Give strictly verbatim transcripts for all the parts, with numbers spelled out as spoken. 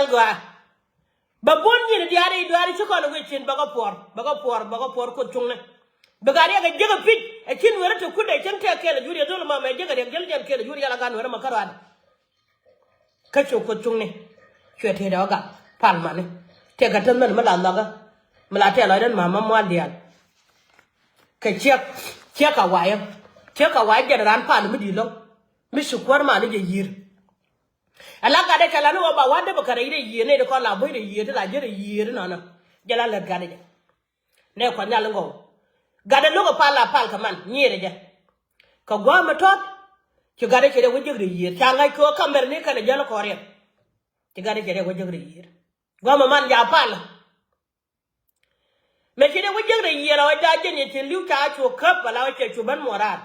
Gɔaa. Bɛ buɔ̱n nyin diaal i̱ duaar i̱ ci kɔn i̱ wi̱i̱ cin bɛ kɛ puɔr, bɛ kɛ puɔr, bɛ kɛ puɔr Kuoth cuŋni. Bɛ gat riɛk ɛ jiäk ɛ pi̱c, ɛ ci Nuäärä te kut dee cäŋ tɛk kɛɛl ɛ jur yɛ dhol mama ɛ jiäk ɛ riɛk jäl jɛn kɛɛl ɛ jur yɛl a gat Nuäärä ma kä ruaadɛ. Kä cu Kuoth cuŋni. Cuɛ tëëdɛ ɣä gak pal mani. Tëëkɛ te mɛn mi la nhɔkä. Mi la tɛl lɔcdɛn mama mual diaal. Kɛ ciek, ciek kɛ wayä. Ciek kɛ wayä jɛn raan pal mi di̱i̱t lo̱ŋ. Mi ci kuäär mani jɛ yi̱i̱r. Ala gatdɛ cɛ la ni wä ba wa̱n dee bä kɛ rɛy rɛy yiëë nɛy ti kɔn la bo̱c rɛy yiëë ti la ji̱ rɛy yiëë ti nɔnɔ. Jɛ la lät gatdɛ jɛ. Nɛ kuath nhial in gɔw. Gatdɛ lo̱k ɛ pal la pal kɛ man nyiëërɛ jɛ. Kɛ gua̱a̱m ɛ tɔ̱t. Ci gatdɛ cɛ dee wä jiäk rɛy yiëë ca ŋa̱c kɛ ɣöö kamɛr ni kɛn ɛ jäl kɔɔriɛn. Ci gatdɛ cɛ dee wä jiäk rɛy yiëë. Gua̱a̱m ɛ man ja pal. Mëë ci dee wä jiäk rɛy yiëë la wä ja jiɛn yɛ cin li̱w ca cu käp ala wä cɛ cu ben muɔ̱ɔ̱n raar.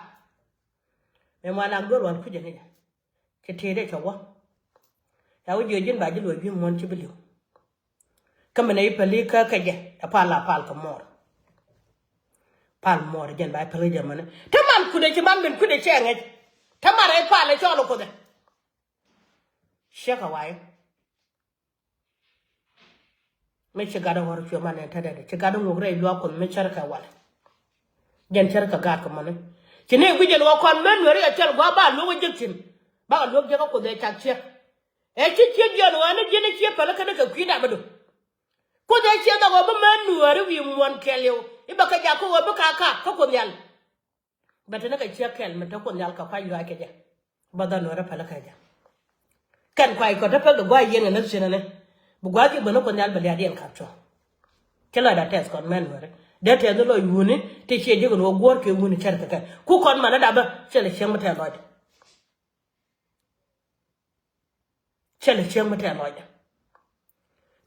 Mëë muan nak duel wal kui̱c ɛ ŋi̱cä. Cɛ tëëdɛ cɛ wä. Ca wä jiök ji̱n ba ji̱ luɔc wi̱i̱ muɔ̱ɔ̱n ci bi li̱w. Kä min ɛ i̱ päli kä kɛ jɛ ɛ pal la pal kɛ muɔɔr. Pal muɔɔr jɛn ba i̱ päli jɛ mäni. Te man kudɛ ci man min kudɛ cɛ ŋäc. Te man rɛy pal ɛ cɔl ɛ Kuothɛ. Ciek kɛ wayä. Mi ci gat ɛ ɣɔr cuɛ man ɛn te dɛdɛ ci gat ɛ ŋuk rɛy luaak Kuoth mi cär kɛ wal. Jɛn cär kɛ gaat kɛ mɔni. Ci ni guic jɛn wä kɔn mɛ Nuääri kɛ cɛl gua̱a̱ ba luɔk ɛ jek thi̱n. Bakɛ luɔk jek kä Kuoth ɛ cak ciek. Ɛ ci ciek jɛn wä ni ji̱n ɛ ciek päl kä ni kɛ kui̱ dap ɛ do. Kuoth ɛ ciek dhɔk wä bi mɛ Nuääri wi̱i̱ muɔ̱ɔ̱n kɛɛliw i̱ bɛ kɛ jak kä wä bi ka kak kä Kuoth Nhial. Bɛ te ni kɛ ciek kɛl mi te Kuoth Nhial kɛ kuac luaac kɛ jɛ. Bä dhɔn Nuäärä päl kɛ jɛ. Kɛn kuay kɔ te pek kɛ gua̱a̱c yɛn kɛ näk cienɛ ni. Bi gua̱a̱c ki bä ni Kuoth Nhial bɛ lia̱a̱diɛn kap cuɔ̱ɔ̱ŋ. Ci lɔcda tɛth kɔn mɛn Nuäärä. Dee tɛth ni lɔc wuni ti ciɛ ji̱ kɛ ni wä guɔ̱ɔ̱r kɛ wuni cär kɛ kɛ. Ku kɔn manä dapä cɛ lɛ cieŋ mi tɛth lɔcdɛ. Cɛ lɛ cieŋ mi tɛth lɔcdɛ.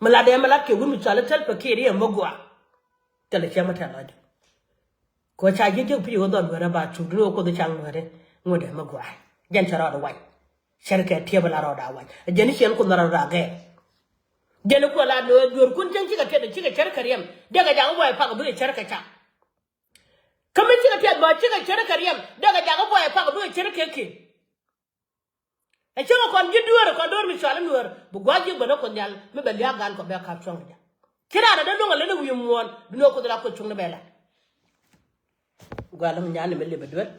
Mi lat dee mi lat kɛ wun mi cɔal i̱ Salva Kiir i̱ ɛn mi gɔaa. Cɛ lɛ cieŋ mi tɛth lɔcdɛ. Kɛ ɣöö ca ji̱ jiäk pi̱i̱ ɣöö dhɔl Nuäärä ba cuk duni ɣöö Kuoth i̱ cak Nuäärä ŋuɔ̱tdɛ mi gɔaa. Jɛn cɛ rɔɔdɛ wac. Cär kɛ tiɛp la rɔɔdɛ a wac. Jɛn i̱ ciɛn Kuoth la rɔɔdɛ a gɛɛr. Jɛn i̱ Kuoth la dueerkun cieŋ cikɛ tiɛt cikɛ cär kɛ riɛm. Dee kɛ jakä buɔyɛ pak bi kɛ cär kɛ cak. Kä mi cikɛ tiɛt bä cikɛ cär kɛ riɛm. Dee kɛ jakä buɔyɛ pak bi kɛ cär kɛ kiɛn. Ɛ cäŋ ɛ kɔn ji̱ dueer ɛ kɔn dueer mi cɔal i̱ Nuäär bi gua̱a̱th ji̱ bä ni Kuoth Nhial mi bɛ lia̱a̱ gan kɔ bɛ ka̱p cuɔ̱ŋ kɛ jɛ. Ci raan ɛ dee luäŋ ɛ lät i̱ wi̱i̱ muɔ̱ɔ̱n bi ni wä Kuoth ila Kuoth cuŋni bɛ la̱t. Gua̱a̱l mi nyan ni mi lip ɛ duel.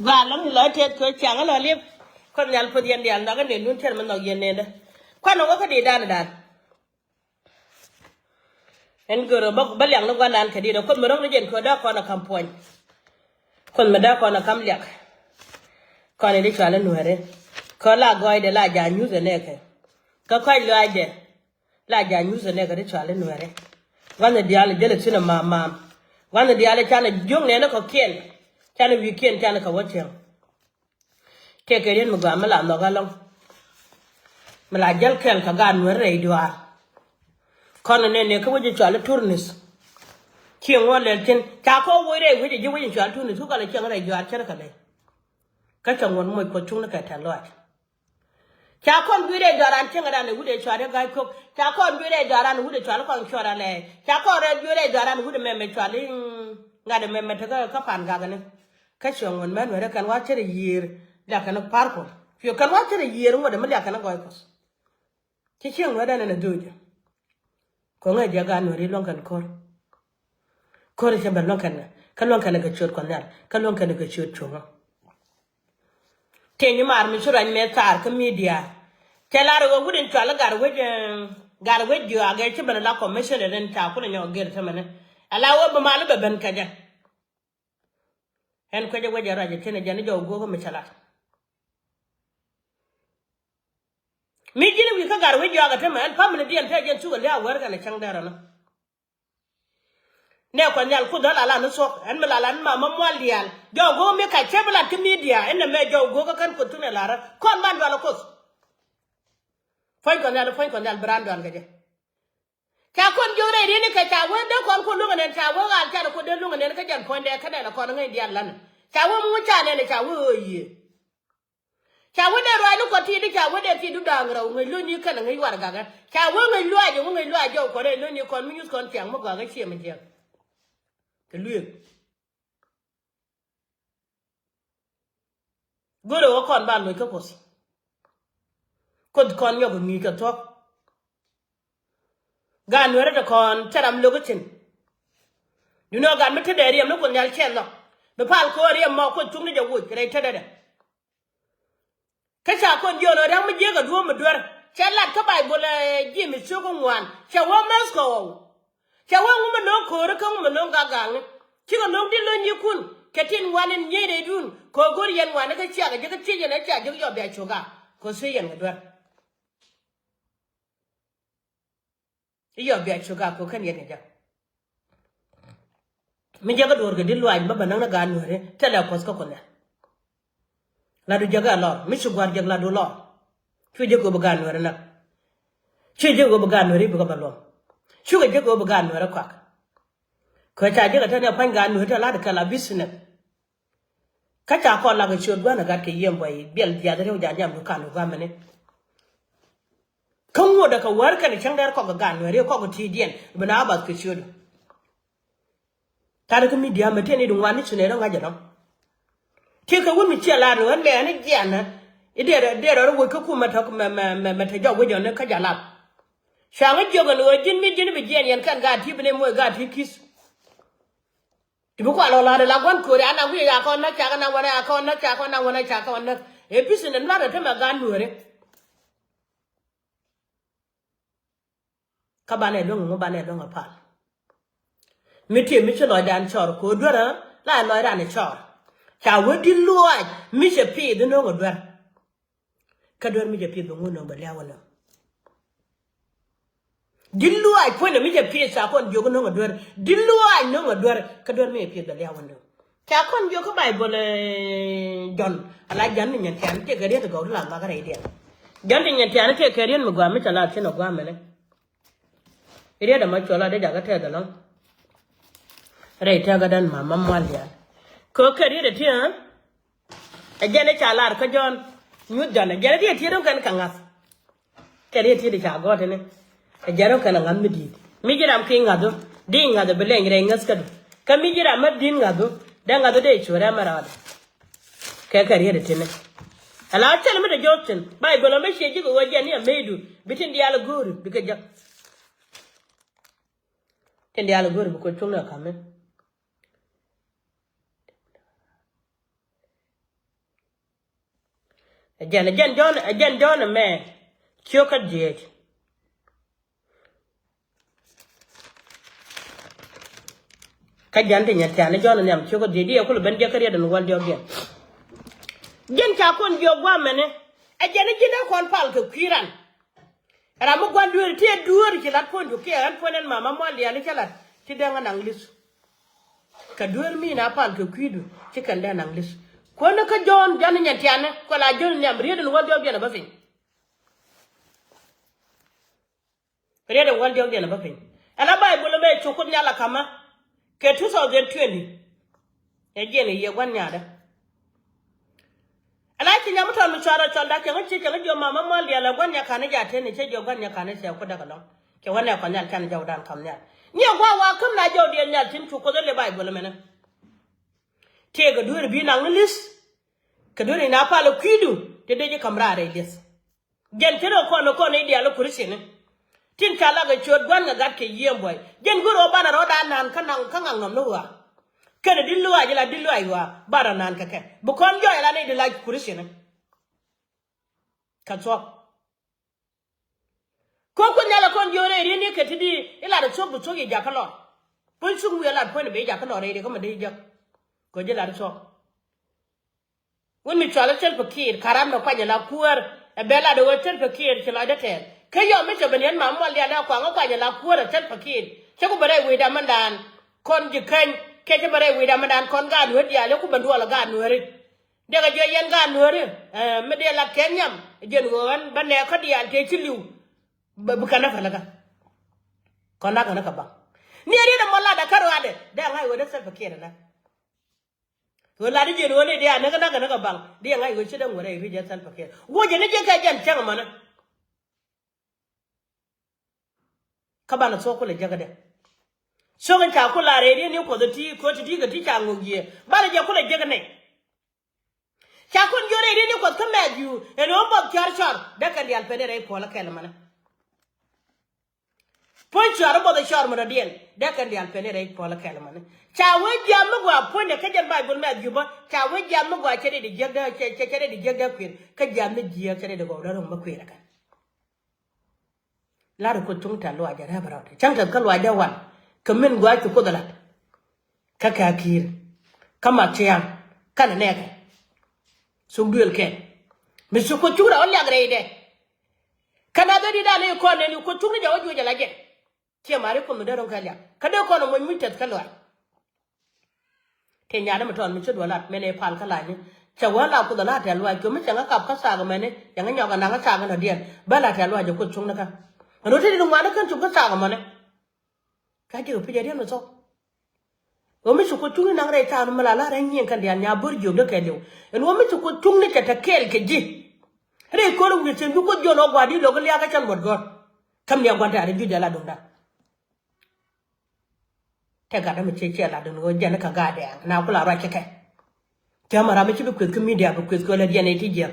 Gua lɔŋ lɔ tɛth kɛ cäŋ lɔ liep. Kuoth Nhial puɔth yɛn diaal nhɔk in dee nun cär mi nhɔk yɛn nendä. Kuan wä kä dee dan dan. Ɛn görä bä bä liak ni gua̱ndan kɛ diet ɛ Kuoth mi ro̱ŋ ni jɛn kɛ dee kɔn ɛ ka̱m puɔ̱ny. Kuoth mi dee kɔn ɛ ka̱m liak. Kɔn in di cual in Nuäärä. Kɔn la gɔɔydɛ la ja̱ nyuth ɛ nɛɛkɛ. Kä kɔc lɔaacdɛ. La ja̱ nyuth ɛ nɛɛkɛ di cual in Nuäärä. Gua̱n in diaal in jälɛ thi̱n ɛ ma̱a̱m ma̱a̱m. Gua̱n in diaal in canɛ jiök nɛɛni kɔ̱kiɛn. Canɛ wi̱i̱kiɛn canɛ kɛ wä cieŋ. Tëëkɛ riet mi gɔaa mi la nhɔk alɔŋ. Mi la jäl kɛl kɛ gaat Nuäärä rɛy duaar. Kɔn nɛ nɛ kä wec in cual i̱ turnis. Cieŋ wä lɛl thi̱n ca kɔn woc rɛy wec in ji̱ wec in cual turnis ku kɔn lɛ cieŋ rɛy duaar cärkɛ lɛy. Kä cɛ ŋuɔ̱t moc Kuɔth cuŋni kɛ tɛ̈th lɔaac. Ca kɔn guic rɛy duaar an cieŋ ɛ dan ɛ wut ɛ cual i̱ ga̱a̱c kök ca kɔn guic rɛy duaar an ɛ wut ɛ cual i̱ kɔn cuɔr alɛ ca kɔn rɛy guic rɛy duaar an ɛ wut ɛ mɛmɛ cual i̱ ŋa̱t ɛ mɛmɛ tekä kä pan gakɛni. Kä cuɛ ŋuɔ̱t mɛn wɛrɛ kɛn wa cärɛ yiëër liakɛ ni pa̱r Kuɔth cuɛ kɛn wa cärɛ yiëër ŋuɔ̱t ɛmɛ liakɛ ni gɔɔy Kuɔth. Ci cieŋ wɛrɛ ni ni dho̱o̱jɛ. Kɔŋɛ jɛ gaat Nuääri luäŋ kɛn ko̱r. Ko̱r cɛ bɛ luäŋ kɛn kä luäŋ kɛn kɛ ciöt Kuɔth Nhial kä luäŋ kɛn kɛ ciöt cuŋä. Tieny maar mi ci ruac mɛ thaar kä midia. Cɛ lar ɣöö wut in cual i̱ gat wec, gat wec juaak ɛ ci ben la commission in ca kulɛ nyɔk gel tämɛni. Ala ɣöö bi mal i̱ bɛ ben kɛ jɛ. Ɛn kuecä wec ɛ ruac ɛ cin ɛ jɛn i̱ jɔw guɔ̱k mi cä lat. Mi ji̱n wi̱i̱ kä Gatwec jɔak ɛ temɛ ɛn family diɛn te jɛn cukɛ lia̱a̱ wär kɛnɛ cäŋ dɛr ɛnɔ. Nɛ Kuɔth Nhial Kuoth ɛ la lan ni thuɔ̱k ɛn mi la lan ma ma mual diaal. Jɔw go̱o̱k mi kac cɛ bi lat kä media ɛn nɛ mɛ jɔw go̱o̱k kä kän Kuoth thi̱n ɛ lar ɛ kɔn ban dual ɛ Kuoth. Puɔ̱ny Kuɔth Nhial, puɔ̱ny Kuɔth Nhial bi raan dual kɛ jɛ. Ca kɔn jiök rɛy ri̱n ni kɛ ca wee dee kɔn ku luŋ nɛn ca wee ɣaal ca ni ku dee luŋ nɛn kä jɛn puɔ̱nydɛ kä nɛn kɔn ŋäc diaal lan. Ca wee muc ca nɛn ca wee ɣöö yiëë. Ca wee dee ruac ni kɔn ti̱i̱t ca wee dee ti̱i̱t du da̱a̱ŋ rɛw ŋäc lo̱c ni kɛn ŋäc warɛgak ɛ. Ca wee ŋäc luaac ɛ wee ŋäc luaac jɔw kɔn rɛy lo̱c ni kɔn mi nyuth kɔn ciaŋ mi gɔaa kä ciɛ mi jiäk. Kɛ lueek. Go̱rɛ wä kɔn ba loc kä Kuoth. Kuoth kɔn nyɔk ŋi̱i̱c kɛ thuɔ̱k. Gaat Nuɛrä te kɔn te ram lo̱k kä cin. Duundɛ ɣöö gaat mi tetdɛ riɛm ni Kuoth Nhial cɛ nhɔk. Bi pal köör riɛm mɔ Kuoth cuŋni jɛ woc rɛy tetdɛ. Kä ca kɔn jiök ni ɣöö ria̱ŋ mi jiäk ɛ duɔ̱ɔ̱p mi duer. Cɛ lat kä Bayböl ɛ Jemith cio̱k ŋuan. Cɛ wä mäth kɛ ɣɔw. Cɛ wee ŋu mi no̱o̱ŋ ko̱ri kä ŋu mi no̱o̱ŋ gak gaŋni. Cikɛ no̱o̱ŋ di̱t lo̱ny yikun kɛ tin wan in nyiey rɛydun. Kɛ ɣöö go̱r yɛn ŋuani kä ciakɛ ji̱ kä thiec yɛn ɛ cia ji̱ yɔp bia cio̱k gak kɛ ɣöö thiec yɛn kɛ duer. I̱ yɔp bia cio̱k gak kɛ ɣöö kän yɛn kɛ jek. Mi jek kä duɔ̱ɔ̱r kɛ di̱t luaac mi bä näk ni gaat Nuɛri thilɛ Kuɔth kä Kuoth Nhial. Latdu jek ɛ lɔr mi ci gua̱r jek latdu lɔr. Cu jek kɛ ɣöö bi gaat Nuɛri näk. Cu jek ɣöö bi gaat Nuɛri bikɛ bä luɔ̱m. Cukɛ jek ɣöö bi gaat Nuɛri kɔak. Kɛ ca jek ɛ te ni ɛ pa̱ny gaat Nuɛri te lat kɛ la business. Kä ca kɔn lak kɛ ciöt gua̱n ɛ gat kɛ yiëë buay biɛl jiath riw jaa jam du kan du gua̱mɛni. Kä ŋuɔ̱t ɛ kɛ wäär kɛn cäŋ dɛr kɔk kɛ gaat Nuɛri kɔk kɛ ti̱i̱diɛn bi na bath kɛ ciötdu. Ta̱rɛ kä media mɛ tëë ni di ŋuan ni ci nɛ rɔ ŋa̱c ɛnɔ. Tëë kɛ wun mi ciɛ lar ni ɣän mɛ ni jianä. I̱ dee rɔ dee rɔ rɔ wec kä kumɛ tɔ̱ mɛ mɛ mɛ mɛ te jɔk wec ɔni kä jalat. Ca ŋä jiök ɛn ɣöö ji̱n mi ji̱n bi jiɛn yɛn kɛn gaat ti̱ bi ni moc gaat ti̱ ki̱th. Ti bi kual ɔ lar ɛ la gua̱n kööri ana wi̱i̱ ya kɔn näk cakɛ na wanɛ ya kɔn näk cakɛ na wanɛ cakɛ näk. Ɛ business lar ɛ te mɛ gaat Nuɛri. Kä banɛ luäŋ ŋu banɛ luäŋ a pal. Mi tiee mi ci lɔcdan cɔr ko̱ duer la lɔcdan cɔr. Ca wä di̱t luaac mi cɛ piith no̱o̱ŋ a duer. Kä duer mi cɛ piith bɛ ŋun no̱o̱ŋ bɛ liaw a no̱o̱ŋ. Di̱t luaac puɔ̱nydɛ mi cɛ piith ca kɔn jiök no̱o̱ŋ a duer. Di̱t luaac no̱o̱ŋ a duer kä duer mi cɛ piith bɛ liaw a no̱o̱ŋ. Ca kɔn jiök kä Bayböl ɛ Jɔ̱ɔ̱n ala Jɔ̱ɔ̱n ni nyin tian tëëkɛ riet gɔw ti la mak rɛydiɛn. Jɔ̱ɔ̱n ti nyin tian tëëkɛ riet mi gɔaa mi ca la thi̱n ɛ gɔaa mɛnɛ. Riet ɛmɔ cuɔl a dee jakä tɛth ɛlɔ̱ŋ. Rɛy tɛkädän ma ma mual diaal. Kɛ kɛ riet ɛ ti ɛ jɛn ɛ ca lar kä Jɔ̱ɔ̱n nyuth Jɔ̱ɔ̱n ɛ jɛn ɛ ti ɛ ti ɛ run kɛn kɛ ŋa̱th. Kɛ riet tiet ca gɔ̱r tini. Ɛ jɛn rɔ kɛn a ŋa̱th mi di̱i̱t mi ji̱ ram ki̱i̱ ŋa̱thu. Di̱i̱t ŋa̱thu bi leny rɛy ŋäth kädu. Kä mi ji̱ ram mi di̱i̱t ŋa̱thu dee ŋa̱thu dee cu rɛm ɛ raadɛ. Kɛ kɛ riet tini. Ala cɛl mi te jɔ̱ɔ̱k tin Bayböl ɔ mi ciɛ ji̱ kɛ ɣöö jɛn ni a meydu bi tin diaal a go̱o̱ri bikɛ jek. Tin diaal a go̱o̱ri bi kɛ cuŋ ni a ka̱mi. Ɛ jɛn ɛ jɛn Jɔ̱ɔ̱n ɛ jɛn Jɔ̱ɔ̱n ɛmɛ ciök kä jiɛc. Kä jɛn ti nyɛ tiani Jɔ̱ɔ̱n nhiam ciök kä jiɛc di ɛ kulɛ ben jɛ kä riet ɛn wäl diɔ̱k jɛn. Jɛn ca kɔn jiök gua̱a̱mɛni ɛ jɛn ɛ ji̱n ɛ kɔn pal kɛ kui̱ ran. Ram mi gua̱n dueeri ti ɛ dueeri ci lat puɔ̱nydu kiɛ ɣän puɔ̱ny ɛn mama mual diaali cä lat ti dee ɣän naŋ li̱th. Kɛ dueer mi na pal kɛ kui̱du ci kɛn dee naŋ li̱th. Kuäär ni kä Jɔ̱ɔ̱n jɔ̱ɔ̱n ni nyɛn tiani kuɛ la Jɔ̱ɔ̱n nhiam riet in wäl diɔ̱k biɛn ɛ bä piny. Riet in wäl diɔ̱k biɛn ɛ bä piny. Ɛn a Bayböl ɛmɛ cuk Kuoth Nhial a ka̱mä kɛ two thousand twenty. Ɛ jiɛn i̱ yiëë gua̱n nyaadä. Ala ci nyam mi tɔn mi cuarɛ cɔl dak cɛ ŋä ci cɛ ŋä jiɔ mama mual diaal ɛ gua̱n nyakan ni ja teni cɛ jiɔ gua̱n nyakan ni cɛ ku dak ɛlɔŋ. Cɛ wä nɛ kɔn nhial can jɔwdan kam nhial. Nyiɛ gua̱ wa käm na jɔw diɛn nhial tin cu Kuoth ɛ lɛ Bayböl ɛmɛnɛ. Tëëkɛ dueeri bi naŋ ni li̱th. Kɛ dueeri na pal ɛ kui̱du ti dee ji̱ ka̱m raar rɛy li̱th. Jɛn cä rɔ kɔn kɔn i̱ diaal i̱ Kurithiani. Tin ca lak ɛ ciöt gua̱n kɛ gat kɛ yiëë buɔy jɛn go̱r ɣöö banɛ rɔɔdan naan kä naŋ kä ŋaŋ nɔm ni ɣɔaa. Kɛnɛ di̱t luaac ila di̱t luaac ɣɔaa banɛ naan kɛ kɛ bi kɔn jɔɔc ila ni di̱t luaac Kurithiani. Kɛ thuɔ̱k. Kä Kuoth Nhial ɛ kɔn jiök rɛy riet ni kɛ ti di ilat ɛ thuɔ̱k bi thuɔ̱k yɛ jakä lɔr. Puɔ̱ny thuk wi̱i̱ ɛ lat puɔ̱ny ɛ ben jakä lɔr rɛy riet kä mɛ dee jek. Kɛ ji̱ lat ɛ thuɔ̱k. Wun mi cual i̱ Salva Kiir ka̱ran mɛ kuany ala kuäär Ɛ bɛ lat ɛ ɣöö Salva Kiir ci lɔcdä tɛɛl. Kä yɔm mi cɛ ben yɛn mam mual diaal ɛ kuaŋ ɛ kuany ɛ la kuäärä Salva Kiir. Cä ku bɛ rɛy wi̱i̱da mɛndan kɔn ji̱ käny. Kɛ cä bɛ rɛy wi̱i̱da mɛndan kɔn gaat nuäär diaal cä ku ben duɔl ɛ gaat nuääri. Dee kɛ jiɔ yɛn gaat nuääri. Ɛ, mi dee lat kɛ nhiam. Jiɛn ɣöö ɣän bä nɛɛkä diaal tëë ci li̱w. Bä bi kɛn ɛ pälikä. Kɔn nak kɛn ɛ kɛ baŋ. Ni ɛ riet ɛmɔ lat ɛ kä ruaadɛ. Dee ŋa̱c ɣöö dee Salva Kiir ɛ näk. Ɣöö lat i̱ jiɛn ɣöö ni dee anäk näk näk a baŋ. Dee ŋa̱c ɣöö ci dee ŋuɛ̈t rɛy ri̱c ɛ Salva Kiir. Wuɔ̱c jɛ ni jiɛ kɛ jɛn cäŋ ɛmɔnɛ. Kä banɛ thuɔ̱k kulɛ jäkädɛ. Cäŋ in ca ku lar rɛy riet ni Kuɔth ɛ ti kööt ti ti kɛ ti ca ŋok yiëë. Banɛ jɛ kulɛ jäkä nɛy. Ca kun jiök rɛy riet ni Kuɔth kä Mɛthiu ɛn ɣöö buɔth cɔr cɔr dee kɛn diaal pɛn rɛy puɔl ɛ kɛl ɛmɔnɛ. Puɔ̱ny cɔr i̱ buɔth i̱ cɔr mi dɔ̱diɛn dee kɛn diaal pɛn i̱ rɛy puɔl i̱ kɛl ɛmɔni. Ca wee jiath mi gɔaa puɔ̱nydɛ kä jɛn Bayböl Mɛthiu bä ca wee jiath mi gɔaa cɛ rɛy di jiäkdä cɛ cɛ rɛy di jiäkdä kuën kä jiath mi jiääk cɛ rɛy di gɔw dee ro̱ŋ mi kuëëdɛ kɛn. Lar i̱ Kuoth cuŋ tɛ̈th luaacdɛ rɛp rɔɔdɛ cäŋ tɛ̈th kä luaacdɛ wal kɛ min gɔaa ci Kuoth ɛ la̱t. Kä kɛ Kiir kä Maciaŋ kɛnɛ nɛɛkɛ. Thok duëël kɛn mi ci Kuoth cuŋ rɛw liak rɛydɛ. Kɛn a dhɛ di̱t a ni kɔn nɛn i̱ Kuoth cuŋ ni jɛ wä juɔc ala jɛ. Ciɛ mari Kuoth mi dee ro̱ŋ kɛ liak kä dee kɔn ɛ muɔc muc tɛth kä luaac. Tëë nyaani mi tɔɔn mi ci duɔlat mɛn ɛ pal kä lany. Cɛ wä la Kuoth ala tɛ̈th luaac kiɛ mi cɛ ŋä kap kä thaak mɛni cɛ ŋä nyɔk ɛ naŋ kä thaak in lɔ̱diɛn bä la tɛ̈th luaac ɛ Kuoth cuŋ ni kä. Ɛn ɣöö te di̱t ŋuan ni kän cuŋ kä thaak mɛni. Ka ji̱ kɛ pi̱c a riɛn mi thok. Ɣöö mi ci Kuoth cuŋni naŋ rɛy ta̱a̱n mi la la̱r rɛy nyiëëŋ kɛn diaal nya bo̱r jiök dee kɛɛliw. Ɛn ɣöö mi ci Kuoth cuŋni cɛ te kɛɛl kɛ ji̱. Rɛy ko̱r wi̱i̱ thi̱n bi Kuoth jiɔn ɣɔ̱ gua̱a̱r di̱t lo̱k lia̱a̱ kä cäl muɔ̱t gɔ̱r. Käm ni a gua̱n tɛ̈r i̱ juc dee la duŋda. Tɛ gat dämɛ ciɛ ciɛ lat duŋ ɣöö jɛn kä gaat dɛɛŋ na ku la ruac kɛ kɛ. Cä mɛ ram mi ci bi kueth kä midia bi kueth kɛ lɛ diɛn ɛ ti jiɛk.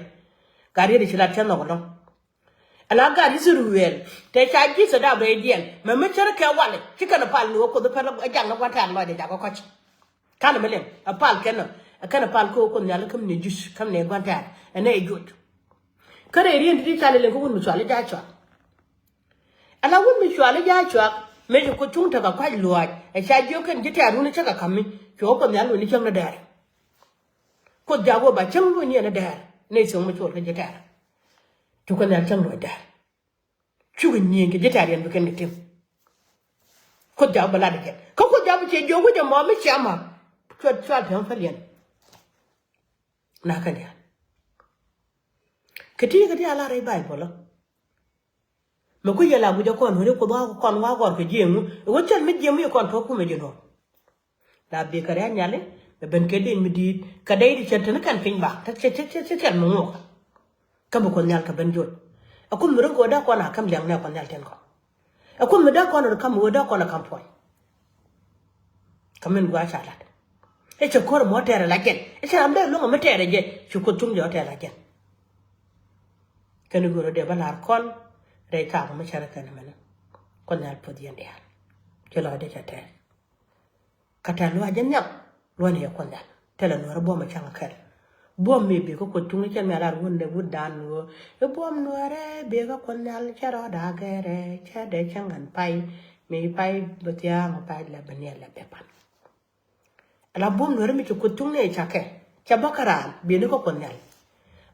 Gat riet ci lat cä nhɔk lɔ. Ala gat Ithɛrɛl tɛ ca ji̱ thɛ dap rɛy diɛn mɛ mi cär kɛ wal ci kɛn pal ni wä Kuoth pɛl ɛ jak ni gua̱n tɛ̈r lɔcdɛ jak kɔc. Kan mi liŋ ɛ pal kɛn ɛ kɛn pal kä wä Kuoth nhial kä mi ni juc kä mi ni gua̱n tɛ̈r ɛ nɛ ɛ juɔc. Kä rɛy rien ti ti ca lɛ liŋ kä wun mi cual i̱ ja̱ cual. Ala wun mi cual i̱ ja̱ cual mëë ci Kuoth cuŋ tekɛ kua̱c luaac ɛ ca jiök kɛn ji̱ tɛ̈r wun i̱ cä kɛ ka̱m mi cuɛ wä Kuoth nhial wun i̱ cäŋ ni dɛɛr. Kuoth ja̱ wä ba cäŋ wun i̱ ɛn ni dɛɛr ni thiöŋ mi cuɔl kä ji̱ tɛ̈r. Cu Kuoth nhial cäŋ luɔc dɛɛr. Cukɛ nyiëëny kɛ ji̱ tɛ̈r yɛn bi kɛn kɛ ti̱m. Kuoth ja̱ wä ba lat ɛ jɛn kä Kuoth ja̱ wä bi ciɛ jiök wi̱c ɛmɔ mi ciɛ ma cuɔt cual tɛm päliɛn. Nakä nhial. Kɛ ti kɛ ti a lar rɛy Bayböl ɔ. Mɛ ku yɛ la guic ɛ kɔn weri Kuoth wa kɔn wa gɔr kɛ jiɛŋ wu ɛ wä cɛl mi jiɛŋ mi kɔn tuɔk kumɛ ji̱ nuɔr. La bikɛ ria̱ nyali mɛ ben kɛ dec mi di̱i̱t kɛ dec di cɛl teni kɛn piny ba cɛ cɛ cɛ cɛ cɛl mi ŋuɔk. Kä bi Kuoth nhial kɛ ben juɔc. Ɛ Kuoth mi ro̱ŋ kɛ wä dee kɔn a käm liaŋ nɛ Kuoth nhial tin kɔ. Ɛ Kuoth mi dee kɔn ɛ kam mi wä dee kɔn ɛ kam puɔ̱ny. Kä min gua̱a̱ ca lat. Ɛ cɛ ko̱r mɔ tɛɛrɛ la jɛn ɛ cɛ ram dee luŋ mi tɛɛrɛ jɛ ci Kuoth cuŋ jɛ wä tɛɛrɛ la jɛn. Kɛn i̱ go̱o̱r dee bä la̱r kɔn rɛy thaak mi cärä kɛn mɛnɛ. Kuoth nhial puɔth yɛn diaal. Ci lɔcdɛ cɛ tɛɛr. Kä tɛ̈th luaac jɛ nhiam luɔ̱n yɛ Kuoth nhial. Tɛlɛ nuäärä buɔ̱m ɛ cäŋ kɛl. Buɔ̱m mi bikä Kuoth cuŋni cɛ mi a lar wun dee wut dan ɣöö i̱ buɔ̱m nuäärä bikä Kuoth nhial cɛ rɔɔdɛ a gɛrɛ cɛ dee cäŋ ɣän pay. Mi pay bi thia̱a̱ŋ pay lɛ bi niɛl lɛ bi pan. Ala buɔ̱m nuäärä mi ci Kuoth cuŋni ɛ cakɛ cɛ bä kä raan bieni kä Kuoth nhial.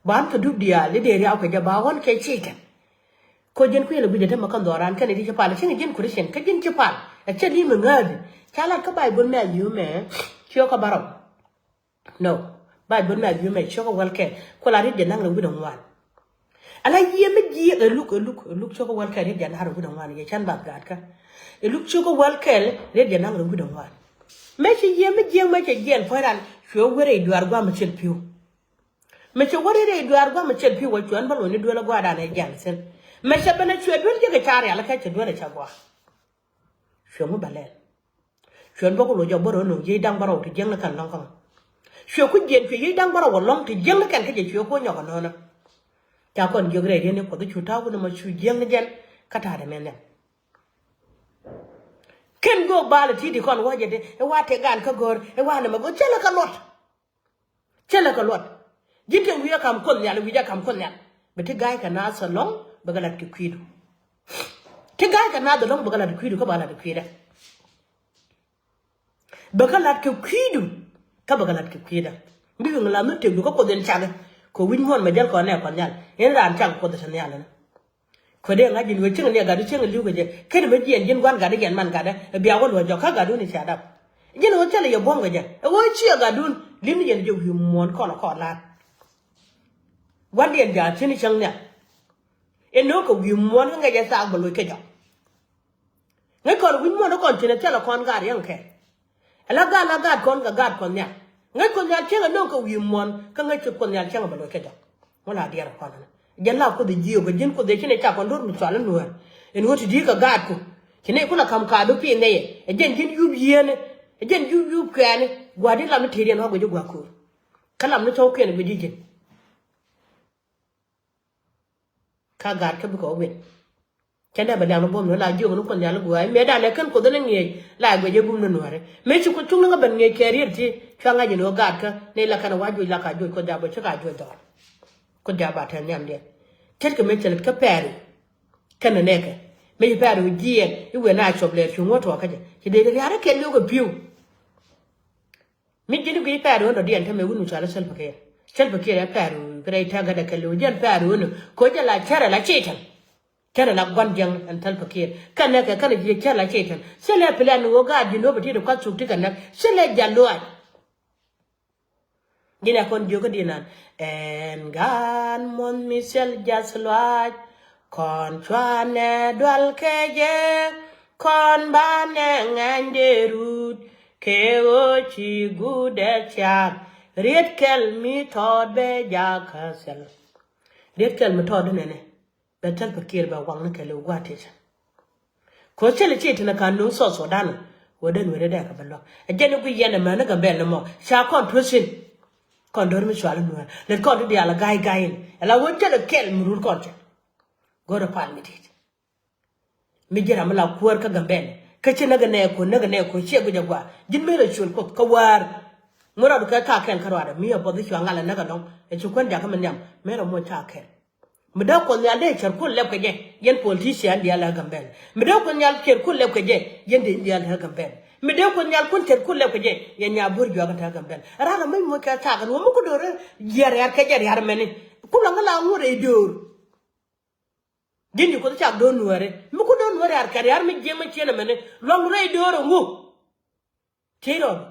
Ba ɣän kɛ dup diaal i̱ dee riaw kɛ jɛ ba ɣän kɛ ciec kɛn. Kä ji̱n kui̱ lɛ gui̱cɛ te mɛ kä dhɔran kɛn i̱ ti ci pal cieŋ ji̱n Christian kä ji̱n ci pal. Ɛ cɛ li̱m i̱ ŋääthi ca lat kä Bayböl mɛ a yi̱w mɛ ciökä bärɔw. No. Bayböl mɛ a yi̱w mɛ ciökä wäl kɛl ku la riet jɛ naŋ rɛ wi̱dɛ ŋuan. Ala yiëë mi jiëëk ɛ luk ɛ luk ɛ luk ciökä wäl kɛl riet jɛ naŋ rɛ wi̱dɛ ŋuan yɛ can bath gaatkä. Ɛ luk ciökä wäl kɛl riet jɛ naŋ rɛ wi̱dɛ ŋuan. Mɛ ci yiëë mi jiëëk mɛ cɛ jiɛl puɔ̱c ran cuɛ wä rɛy duaar gua̱a̱m cil pi̱w. Mɛ cɛ wä rɛy duaar gua̱a̱m cil pi̱w wä cuɛ ɛn bä luɔ̱ny ni duel ɛ gua̱a̱r dan ɛ jiɛl thi̱n. Mɛ cɛ ben ɛ cuɛ duel jek ɛ ca rial kä cɛ duel ɛ ca gua̱a̱r. Cuɛ ŋu bä lɛl. Cuɛ bä ku lo̱c ɔ bä rɔ no̱o̱ŋ yiëë da̱ŋ bä rɔw ti jiäkni kɛn lɔ̱ŋ kä mɔ. Cuɛ ku jiɛn cuɛ yiëë da̱ŋ bä rɔw ɔ lɔ̱ŋ ti jiäkni kɛn kä jɛ cuɛ ku nyɔk ɔ nöönä. Ca kɔn jiök rɛy riet ni Kuɔth i̱ cu ta̱a̱ wun ɛmɔ cu jiäkni jɛn kä ta̱a̱dɛ mɛ nhiam. Kɛn göök bal ɛ ti̱i̱t i̱ kɔn wä jɛ te ɛ wa tëë gan kä go̱o̱r ɛ wa nɛmɛ go̱o̱r cä lɛ kɛ luɔt. Cä lɛ kɛ luɔt. Ji̱n te wi̱i̱ ɛ ka̱m Kuoth nhial wi̱i̱ jɛ ka̱m Kuoth nhial. Bɛ ti ga̱a̱c kɛ naath ɛlɔ̱ŋ bɛ kɛ lat kɛ kui̱du. Ti ga̱a̱c kɛ naath ɛlɔ̱ŋ bɛ kɛ lat kɛ kui̱du kä bɛ lat kɛ kui̱dɛ. Bɛ kɛ lat kɛ kui̱du kä bɛ kɛ lat kɛ kui̱dɛ. Bi wi̱i̱ ŋɛ lath ni tëkdu kä Kuoth in cakɛ. Kɛ wi̱c muɔ̱ɔ̱n mɛ jäl kɔn nɛ kɔn nhial. Ɛn raan cak Kuoth ɛ te nhial ɛn. Kɛ dee ŋa̱c ji̱n wee cieŋ ni ɛ gatdu cieŋ li̱w kɛ jɛ. Ken mɛ jiɛn ji̱n gua̱n gatdu jiɛn man gatdu. Ɛ bia wä luɔ̱c jɔk kä gatdu ni cia dap. Ji̱n wee thilɛ yɛ buɔ̱m kɛ jɛ. Ɛ wee ciɛ gatdun. Li̱m ni yɛn jɛ wi̱i̱ muɔ̱ɔ̱n kɔn kɔn la̱a̱t. Gua̱ndiɛn ja̱a̱t cin cäŋ nhial. Ɛn no̱o̱ŋ kɛ wi̱i̱ muɔ̱ɔ̱n kä ŋäc ɛ thaak bɛ loc kɛ jɔk. Ŋäc kɔn wi̱c muɔ̱ɔ̱n kɔn cin ɛ thilɛ kɔn gaat riɛŋ kɛ. Ɛ la gaat la gaat kɔn kɛ gaat Kuɔth Nhial. Ŋäc Kuɔth Nhial cäŋ ɛ no̱o̱ŋ kɛ wi̱i̱ muɔ̱ɔ̱n kä ŋäc ci Kuɔth Nhial cäŋ ɛ bɛ loc kɛ jɔk. Ŋu la diɛɛr ɛ kɔn ɛnɛ. Jɛn la Kuoth ɛ jiök ɛ ji̱n Kuoth ɛ ci nɛ ca kɔn do̱r mi cual i̱ Nuäär. Ɛn ɣöö ti di̱i̱t kɛ gaatku. Ci nɛ kulɛ ka̱m kaat bi pi̱i̱n nɛy ɛ. Ɛ jɛn ji̱n yup yieenä. Ɛ jɛn ji̱n yup kɛɛni. Gua̱a̱r di̱t lam ni tëëdiɛn ɣɔ̱k guic ji̱ gua̱a̱r köör. Kä lam ni cɔw kiɛn guic ji̱ ji̱n. Ka gaat kä bikɛ wä win. Cɛ dee bɛ liaŋ ni buɔ̱m ni la jiök ni Kuoth Nhial i̱ gua̱a̱ mëë danɛ kän Kuoth ni ŋi̱eec la guic ji̱ bum ni Nuääri. Mëë ci Kuoth cuŋ ni kä ben ŋi̱eec kɛɛr riet ti cua ŋa̱c in ɣöö gaat kä ni la kɛn ɛ wa juɔc la ka juɔc Kuoth jaa bä ci ka juɔc dhɔr. Kuoth jaa ba tɛn nhiamdiɛn. Ce̱tkɛ mëë cɛ lät kä pɛɛri. Kɛn ni nɛɛkɛ mëë ci pɛɛri jiɛɛn i̱ wen a cuɔp lɛɛr cuŋ wä tuɔɔk kä jɛ ci dee ria̱r i̱ kɛn li̱w kɛ pi̱w. Mi ji̱n guiy pɛɛr ɣöö dɔ̱diɛn tämɛ wut mi cɔal i̱ Salva Kiir. Salva Kiir ɛ pɛɛr ɣöö kɛ rɛy tɛ̈kädɛ kɛ li̱w jiɛn pɛɛr ɣöö ni ko̱ jɛ la cärɛ la Cɛytan. Cärɛ la gua̱n jiäŋ ɛn Salva Kiir. Kɛnɛ kɛ kɛnɛ ji̱ cärɛ la Cɛytan. Thilɛ plan ɣöö gaat ji̱ nuɔ̱p ɛ ti̱t ɛ kuath thuk ti kɛ näk. Thilɛ jal luaac. Ji̱n ɛ kɔn jiök kä di̱n an ɛn gaan muɔ̱th mi thil jath luaac. Kɔn cuanɛ dual kɛ jɛ kɔn banɛ ŋɛny dee rut kɛ ɣöö ci guut ɛ thiaak. Riet kɛl mi tɔɔt bɛ jakä thil. Riet kɛl mi tɔɔt di nɛnɛ bɛ Salva Kiir bɛ waŋni kɛ liw gua̱a̱t tiecä. Kɛ ɣöö thilɛ ci tin ɛ ka̱n nuŋ South Sudan. Wä den wä dee dɛɛk kɛ bɛ luäk ɛ jɛn i̱ gui yɛn ɛmɛn ni Gambɛl ni mɔ ca kɔn tuɔ̱thin. Kɔn do̱r mi cual i̱ Nuäär lät kɔn ti diaal ɛ ga̱y ga̱y in ɛ la wä thilɛ kɛl mi rut kɔn cɛ. Go̱rɛ pal mi di̱i̱t. Mi ji̱ ram mi la kuäär kä Gambɛl kä ci näk ɛ nɛɛk ko̱ näk ɛ nɛɛk ko̱ ciɛ guic ɛ gua̱a̱ ji̱n mëë rɔ cuël Kuoth kä wäär. Mi rɔɔdu kɛ ka kɛl kä ruaadɛ mi ɛ puɔth i̱ cua ŋal ɛ näk ɛlɔ̱ŋ ɛ ci kuän jakä mi nhiam mëë rɔ moc ca kɛl. Mi dee Kuoth Nhial dee cär kun lɛp kɛ jɛ yɛn politician diaal ɛ Gambɛl. Mi dee Kuoth Nhial cär kun lɛp kɛ jɛ yɛn dee diaal ɛ Gambɛl. Mi dee Kuoth Nhial kun cär kun lɛp kɛ jɛ yɛn nya buur juak ɛ Gambɛl. Ɛ ran ɛ mi moc kɛ thak ɛn wä mi kun do̱r jiɛr riar kɛ jɛ riar mɛni. Kun la ŋä la ŋut rɛy döör. Ji̱n ji̱ Kuoth cak do̱r nuääri mi kun do̱r nuääri riar kɛ riar mi jiɛm ɛ ciɛn ɛmɛni luaŋ rɛy döör ɛŋu. Tiey rɔɔdu.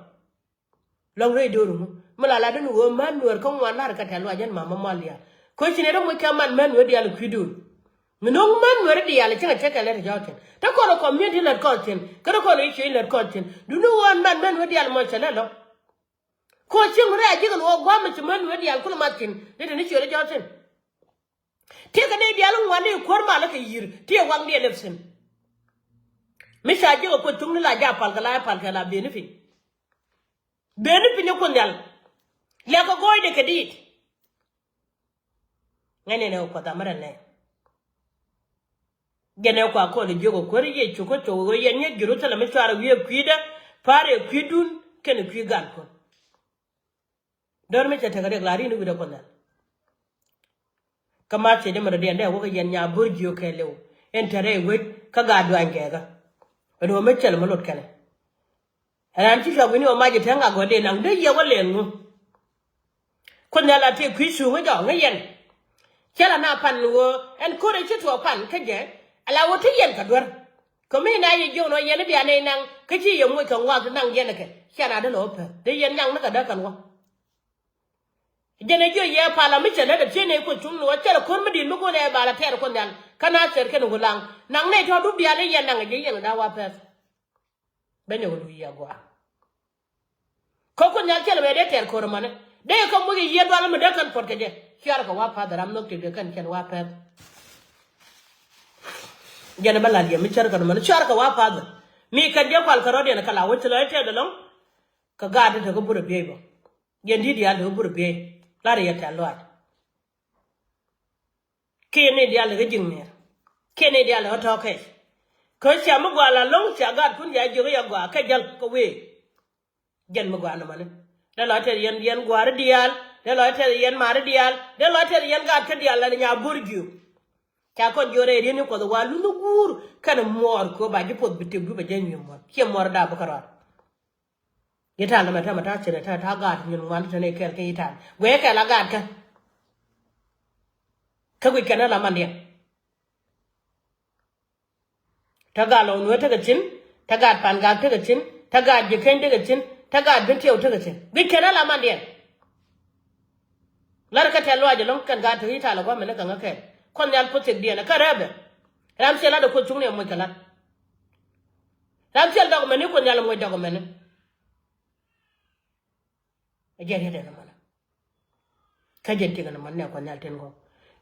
Lɔŋ rɛy do̱r ŋu mi la lat ni ɣöö män nuäär kä ŋuan la̱r kɛ tɛ̈th luac jɛn mamä mal diaal. Kä ci nɛ rɔ moc kɛ man män nuäär diaal kui̱dun. Mi no̱o̱ŋ män nuäär diaal cieŋ a cɛ kɛ lɛt jɔɔk thi̱n te kɔn ɛ community lät kɔn thi̱n kä te kɔn ɛ i̱ cuec lät kɔn thi̱n. Duni ɣöö man män nuäär diaal mɔ cɛ lɛ lɔ. Kä cieŋ rɛy a ji̱ kɛ luɔɔk gua̱a̱m mi ci män nuäär diaal kulɛ mat thi̱n ni te ni cuec lɛ jɔɔk thi̱n. Tiekɛ nɛy diaal i̱ ŋuan ni kuäär malä kɛ yi̱r ti ɛ waŋdiɛn ɛ thi̱n. Mi ca jiäk ɛ Kuoth cuŋni la jaak pal kɛ la ɛ pal kɛ la beni piny. Beni piny ɛ Kuoth Nhial. Lɛk kɛ gɔɔydɛ kɛ diit. Ŋäcnɛ nɛ kɛ Kuoth amärɛ nɛ. Jɛn ɛ kua kɔn jiök ɛ kuäär Yecu kä cok ɛ ɣöö yɛn nyɛ Jerusalem mi cuarɛ wi̱i̱ ɛ kui̱dä pa̱a̱r ɛ kui̱dun kɛnɛ kui̱ gankun. Dɔ̱r mi cɛ tekɛ riɛk la ri̱n wi̱cdɛ Kuoth Nhial. Kä Mathiu jɛ mɛ dɔ̱diɛn dee wä kä yɛn nya bo̱r jiök kɛɛliw. Ɛn te rɛy wec kä gaat duany kɛɛkä. Ɛn ɣöö mi cɛl mi lot kɛnɛ. Ɛn an ci cuak wi̱ni ɣöö mac ɛ te ŋak gɔ̱diɛn naŋ dee yɛ wä lɛn ŋu. Kuoth Nhial a tëë kui̱ cuŋä jɔɔŋä yɛn. Cä la na pan ɣöö ɛn ko̱rɛ ci tuɔɔk pan kä jɛ. Ala ɣöö te yɛn kɛ duer. Kɛ mi na yɛ jiök nɔ yɛn i̱ bia nɛy naŋ kä ci yɛ moc kɛ ŋuak ti naŋ yɛn kɛ. Ciɛ na dee lɔ wä pɛth dee yɛn naŋ ni kɛ däk kɛn wä. Jɛn ɛ jiök yɛ pal a mi cɛ lät ɛ pi̱i̱n nɛy Kuoth cuŋ ni wä cɛ lɛ ko̱r mi di̱i̱t mi go̱o̱r ɛ bal a tɛɛr Kuoth Nhial. Kä na thɛr kɛn ɣöö laŋ naŋ nɛy tɔ̱ dup diaal i̱ yɛn naŋ ɛ jɛ yɛn ɛ da̱a̱ wa pɛth. Bä nyɛ wä luc yɛ gɔaa. Kä Kuoth Nhial cɛ lɛ bɛ dee tɛr ko̱r ɛmɔni dee kɛ muc ɛ yiëë dual mi dee kɛn puɔt kɛ jɛ. Cuarɛ kɛ wa pa̱th ram nhök tëk dee kɛn cɛn wa pɛth. Jɛn ɛ bä la̱t yɛ mi cär kɛn ɛmɔni cuarɛ kɛ wa pa̱th. Mi kɛn jɛ kual kɛ rɔ̱diɛn kɛ la wä ci lɔ i̱ tɛth ɛlɔ̱ŋ. Kɛ gaat ti te kä burɛ biey bä. Yɛn di̱t diaal te kä burɛ biey. La̱rɛ yɛ tɛ̈th luaac. Kiɛ ni diaal kä ji̱ ŋi̱eer kiɛ ni diaal kä tɔ̱ kɛc. Kä cia mi gɔaa la lo̱ŋ cia gaatkun cia jiök i̱ ya gɔaa kɛ jäl kä wëë. Jɛn mi gɔaa nɔmɔni dee lɔ tɛth yɛn yɛn gua̱a̱ri diaal dee lɔ tɛth yɛn maari diaal dee lɔ tɛth yɛn gaatkä diaal la ni nya bo̱r jiök. Ca kɔn jiök rɛy ri̱n ni Kuɔth wa lunh guur kɛn muɔɔr kɛ ɣöö ba ji̱ puɔth bi tëk dup ɛ jɛ nyui̱ muɔ̱r ciɛ muɔɔr daap bi kärɔa. Yitan lɛ mɛ täämɛ ta̱a̱ cin ɛ ta̱a̱ ta̱a̱ gaat nyin ŋuan ti tɛn ɛ kɛɛl kɛ yitan guɛ kɛɛl a gaat kä. Kä guic kɛn ala mandiɛn. Te gaat Lɔw Nuäär tekɛ thi̱n, te gaat Pangak tekɛ thi̱n, te gaat Ji̱keny tekɛ thi̱n, te gaat Bentiu tekɛ thi̱n. Guic kɛn ala mandiɛn. Lar kä tɛ̈th lɔaac ɛlɔ̱ŋ kɛn gaat te ri̱c talɛ gua̱a̱th mɛni kɛ ŋäkɛ. Kuoth Nhial puɔ̱th thiekdiɛn kä rɛpɛ. Ram thil lat ɛ Kuoth cuŋni ɛ moc kɛ lat. Ram thil dɔk mɛni Kuoth Nhial ɛ moc dɔk mɛni. Ɛ jɛn riet ɛn ɛmɔnɛ. Kä jɛn tiek ɛn ɛmɔnɛ Kuoth Nhial tin gɔw.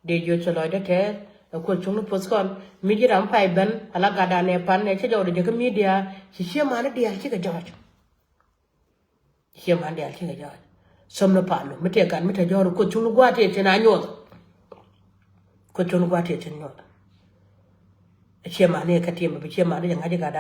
Dee jiöc thil lɔcdä tɛth ɛ Kuoth cuŋni puɔ̱th kɔn. Mi ji̱ ram pay ben ala gatdan ɛ pan ɛ cä jɔwdɛ jɛ kä media. Ci ciɛ mani diaal cikɛ jɔɔc. Ciɛ mani diaal cikɛ jɔɔc. Thöm ni pa̱a̱n mi tëë gat mi te jɔɔr Kuoth cuŋni gua̱a̱th tëë tin a nyuɔth. Kuoth cuŋni gua̱a̱th tëë tin nyuɔth. Ciɛ mani ɛ kä tim bi ciɛ mani jɛ ŋa̱c i̱ gatdan.